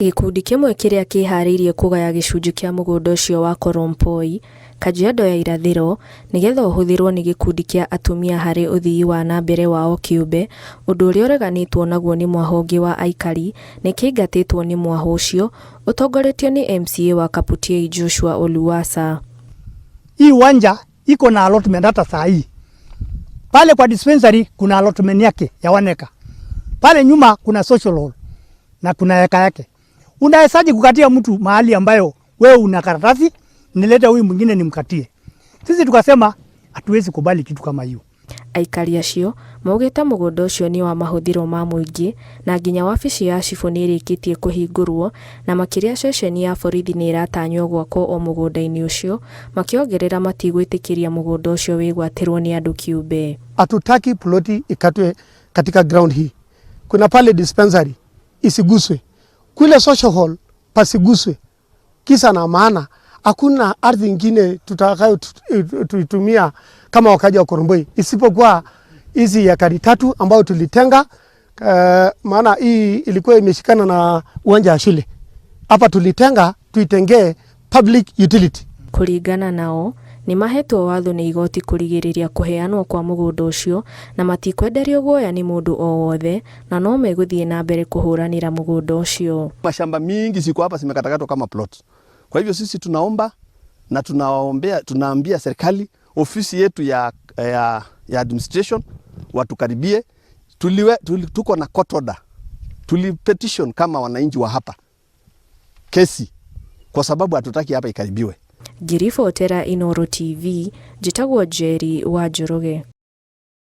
Gĩkundi kĩmwe kĩrĩa kĩharĩirie kũgaya gĩcunjĩ kĩa mũgũnda ũcio wa Korompoi, Kajiado ya irathĩro, nĩgetha ũhũthĩrwo nĩ gĩkundi kĩa atumia harĩ ũthii wa na mbere wao kĩũmbe, ũndũ ũrĩa ũreganĩtwo naguo nĩ mwahũ ũngĩ wa aikari, nĩ kĩingatĩtwo nĩ mwahũ ũcio ũtongoretio nĩ MCA wa Kaputiei Joshua Oluwasa. Hii uwanja iko na allotment hata saa hii. Pale kwa dispensary kuna allotment yake ya 1 acre. Pale nyuma kuna social hall na kuna eka yake. Unawezaje kukatia mtu mahali ambayo wewe una karatasi, nilete huyu mwingine nimkatie? Sisi tukasema hatuwezi kubali kitu kama hiyo. Aikari acio maugĩte mũgũnda ũcio nĩ wa mahũthĩro ma mũingĩ na nginya wabici ya cibũ nĩ ĩrĩkĩtie kũhingũrwo na makĩria ceceni ya borithi nĩ ĩratanywo gwakwo o mũgũnda-inĩ ũcio, makĩongerera matigwĩtĩkĩria mũgũnda ũcio wĩgwatĩrwo nĩ andũ kĩũmbe. Hatutaki ploti ikatwe katika ground hii. Kuna pale dispensary isiguswe, kule social hall pasiguswe. Kisa na maana hakuna ardhi ingine tutakayo tuitumia kama wakaji wa Koromboi isipokuwa hizi ekari 3 ambayo tulitenga. Maana hii ilikuwa imeshikana na uwanja wa shule hapa, tulitenga tuitengee public utility. Kũringana nao, nĩ mahetwo watho nĩ igoti kũrigĩrĩria kũheanwo kwa mũgũnda ũcio na matikwenderio guoya nĩ mũndũ o wothe na no megũthiĩ na mbere kũhũranĩra mũgũnda ũcio. Mashamba mingi ziko hapa zimekatakatwa kama plots. Kwa hivyo sisi tunaomba na tunaombea, tunaambia serikali ofisi yetu ya administration watukaribie. Tuko na court order, tuli petition kama wananchi wa hapa kesi, kwa sababu hatutaki hapa ikaribiwe. Ngĩribotera Inooro TV, njĩtagwo Njeri wa Njoroge.